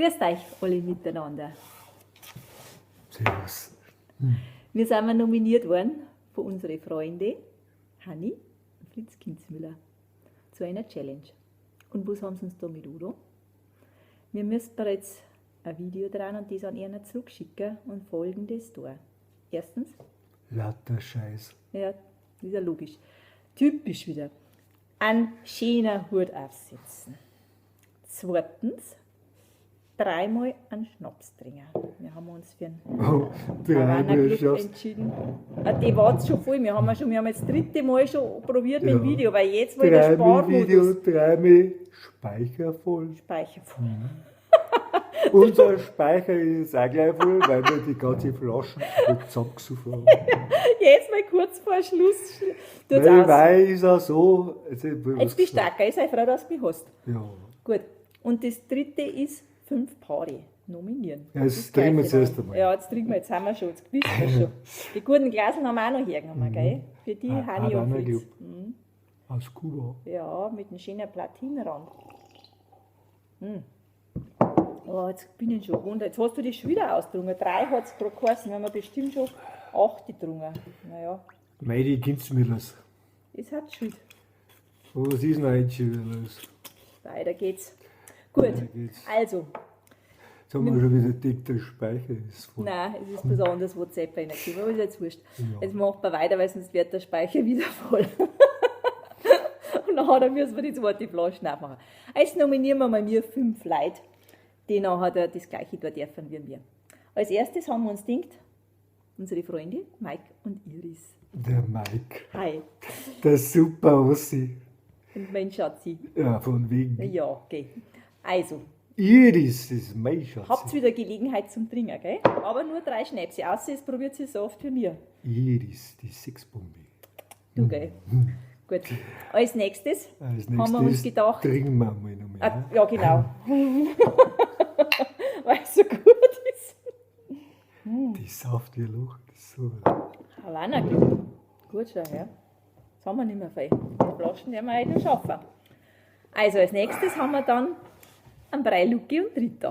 Grüßt euch alle miteinander. Servus. Wir sind mal nominiert worden von unseren Freunden Hanni und Fritz Kienzmüller zu einer Challenge. Und was haben sie uns da mit oder? Wir müssen bereits ein Video dran und das an einer zurückschicken und folgendes da. Erstens, Lauter Scheiß. ja, das ist ja logisch. Typisch wieder. Ein schöner Hut aufsetzen. Zweitens, dreimal einen Schnaps trinken. Wir haben uns für einen Oh, Havana dreimal Club Schnaps. entschieden. Ah, die war schon voll. Wir haben ja schon, wir haben jetzt das dritte Mal schon probiert mit dem Ja. Video, weil jetzt mal der Dreimal Video, Sparmodus dreimal Speicher voll. Speicher voll. Unser Speicher ist jetzt auch gleich voll, weil wir die ganze Flaschen zusammengesoffen haben. Jetzt mal kurz vor Schluss. Tut's Weil, aus. weil ist auch so. Jetzt, hab ich was Jetzt bist du gesagt. stark, gell? Sei froh, dass du mich hast. Ja. Gut. Und das dritte ist 5 Paare nominieren. Ja, jetzt Das trinken wir Gleiche zuerst dann. einmal. Ja, jetzt trinken wir, jetzt haben wir schon, jetzt wissen wir schon. Die guten Glaseln haben wir auch noch hergenommen, gell? Für die Hanni und Havana Fritz. Club. Aus Kuba. Ja, mit einem schönen Platinrand. Mm. Oh, jetzt bin ich schon gewundert. Jetzt hast du die schon wieder ausgetrunken. Drei hat es gerade geheißen. Wir haben bestimmt schon acht getrunken. Naja, Meine Kindsmüllers. ist halt schuld. Was ist denn heute schon wieder los? Weiter geht's. Gut, Weiter geht's. also, Jetzt haben wir schon wieder dick, der Speicher ist voll. nein, es ist besonders WhatsApp reingekommen, aber ist jetzt wurscht. Ja. Jetzt macht man weiter, weil sonst wird der Speicher wieder voll. Und nachher müssen wir die zweite Flasche aufmachen. Jetzt nominieren wir mal mir 5 Leute, die nachher das Gleiche tun dürfen wie wir. Als erstes haben wir uns gedacht, unsere Freunde Mike und Iris. Der Mike. Hi. Der super Ossi. Und mein Schatzi. Ja, von wegen. Ja, okay. Also, Iris ist mein Schatz. habt wieder Gelegenheit zum Trinken, gell? Aber nur 3 Schnäpse. Außer es probiert sie so oft wie mir. Iris, die Sexbombe. Du, gell? Gut. Als nächstes, Als haben wir uns nächstes gedacht. Trinken wir mal noch mehr. Ah, ja, genau. Weil es so gut ist. Die sauft wie ein Loch. Das ist super. Havana Club. Gut schon, ja. Das haben wir nicht mehr viel. Die Flaschen werden wir heute noch schaffen. Also, als nächstes haben wir dann einen Brei Luki und Rita.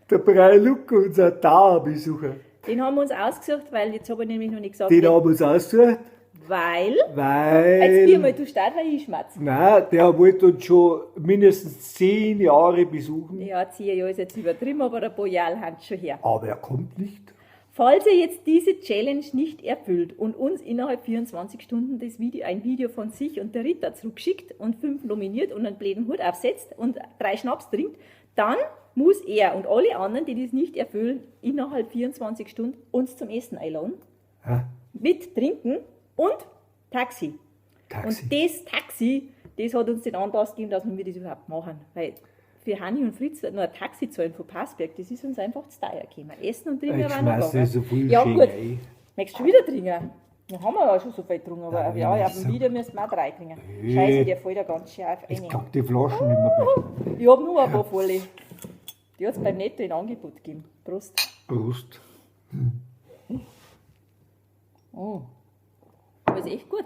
Der Brei Luki, unser Dauerbesucher. Den haben wir uns ausgesucht, weil jetzt habe ich nämlich noch nicht gesagt, Den haben wir uns ausgesucht, weil. weil. Jetzt bier mal, du start, weil ich schmatze. Nein, der wollte uns schon mindestens 10 Jahre besuchen. Ja, 10 Jahre ist jetzt übertrieben, aber ein paar Jahre haben schon her. Aber er kommt nicht. Falls er jetzt diese Challenge nicht erfüllt und uns innerhalb 24 Stunden ein Video von sich und der Rita zurückschickt und 5 nominiert und einen blöden Hut aufsetzt und 3 Schnaps trinkt, dann muss er und alle anderen, die das nicht erfüllen, innerhalb 24 Stunden uns zum Essen einladen, Hä? mit Trinken und Taxi. Taxi. Und das Taxi, das hat uns den Anlass gegeben, dass wir das überhaupt machen. Weil für Hanni und Fritz noch ein Taxi zahlen von Passberg, das ist uns einfach zu teuer gekommen. Essen und Trinken Jetzt war noch schmeißt gegangen. du so viel Ja, schön gut. ein. Möchtest du wieder trinken? Wir haben ja schon so viel getrunken, aber Nein, ja, auf so. dem Video müssen wir auch 3 trinken. Hey. Scheiße, der fällt ja ganz schön auf Ich eine. pack die Flaschen nicht mehr bei. Ich hab nur ein paar volle. Die hat's beim Netto in Angebot gegeben. Prost. Prost. Oh. Aber ist echt gut.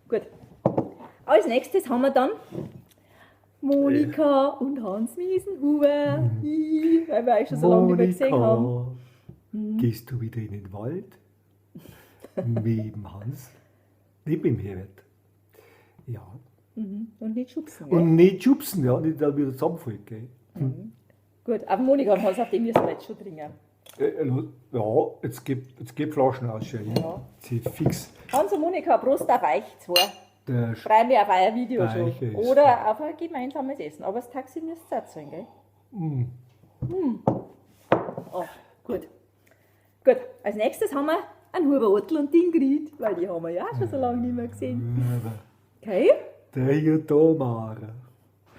Gut. Als nächstes haben wir dann Monika und Hans Miesenhuber. Hi, weil wir euch schon so lange nicht mehr gesehen haben. Gehst du wieder in den Wald? Mit dem Hans? Nicht mit dem Herbert. Ja. Und nicht schubsen. Gell? Und nicht schubsen, ja, nicht dann wieder zusammenfällt, gell? Gut, aber Monika und Hans, auf den müssen wir jetzt schon trinken. Ja, jetzt geht Flaschen aus, schon. Ja. Sie fix. Hans und Monika, Prost auf euch zwei. Der Freue mich auf euer Video schon. Speicher ist Oder auf ein gemeinsames Essen. Aber das Taxi müsst ihr auch zahlen, gell? Mm. Oh, gut. Gut, als nächstes haben wir einen Huber Ottl und die Ingrid, weil die haben wir ja auch schon so lange nicht mehr gesehen. Okay? Der Jutomara.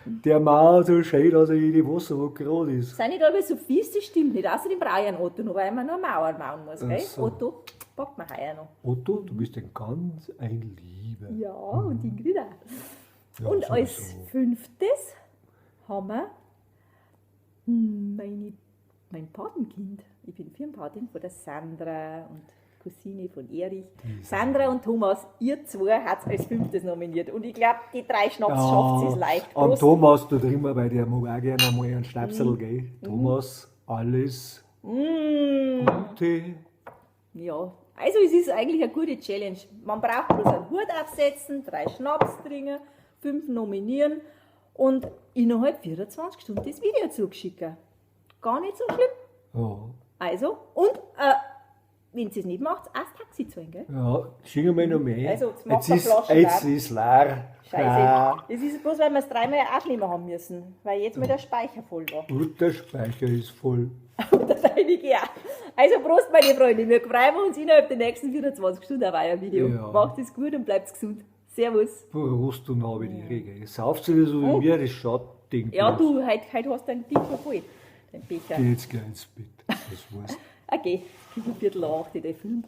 Der macht so schön, dass er jede Wasser, wo gerade ist. Sind nicht alle so fies, das stimmt nicht. Außerdem brauche ich einen Otto noch, weil man noch Mauern bauen muss. Gell? Ach so. Otto, packt man heuer noch. Otto, du bist ein ganz ein Lieber. Ja, und Ingrid auch. Ja, und als sowieso. fünftes haben wir mein Patenkind. Ich bin Firmenpatin von der Sandra und Cousine von Erich. Sandra und Thomas, ihr zwei hat als fünftes nominiert. Und ich glaube, die drei Schnaps schafft es leicht. Am Prost. Thomas, da trinken wir bei der mag auch gerne einmal einen Schnapsel, gell? Thomas, alles Gute. Ja, also es ist eigentlich eine gute Challenge. Man braucht bloß einen Hut aufsetzen, drei Schnaps trinken, fünf nominieren und innerhalb 24 Stunden das Video zurückschicken. Gar nicht so schlimm. Ja. Also, und wenn sie es nicht macht, auch das Taxi zahlen, gell? Ja, schicken wir noch mehr. Also, jetzt macht jetzt der ist, Flaschen jetzt leer. ist leer. Scheiße. Es ist bloß, weil wir es dreimal aufnehmen haben müssen, weil jetzt mal der Speicher voll war. Und der Speicher ist voll. Und der deinige auch. Also Prost, meine Freunde. Wir freuen uns innerhalb der nächsten 24 Stunden auf euer Video. Ja. Macht es gut und bleibt gesund. Servus. Prost und habe die Regel. Sauft sich das so wie mir, das schaut Ding. Ja, bloß. du, heute hast du einen Ding schon voll. Dein Becher. Geh jetzt gleich ins Bett. Das war's. Okay, es ist 7:15, der Film.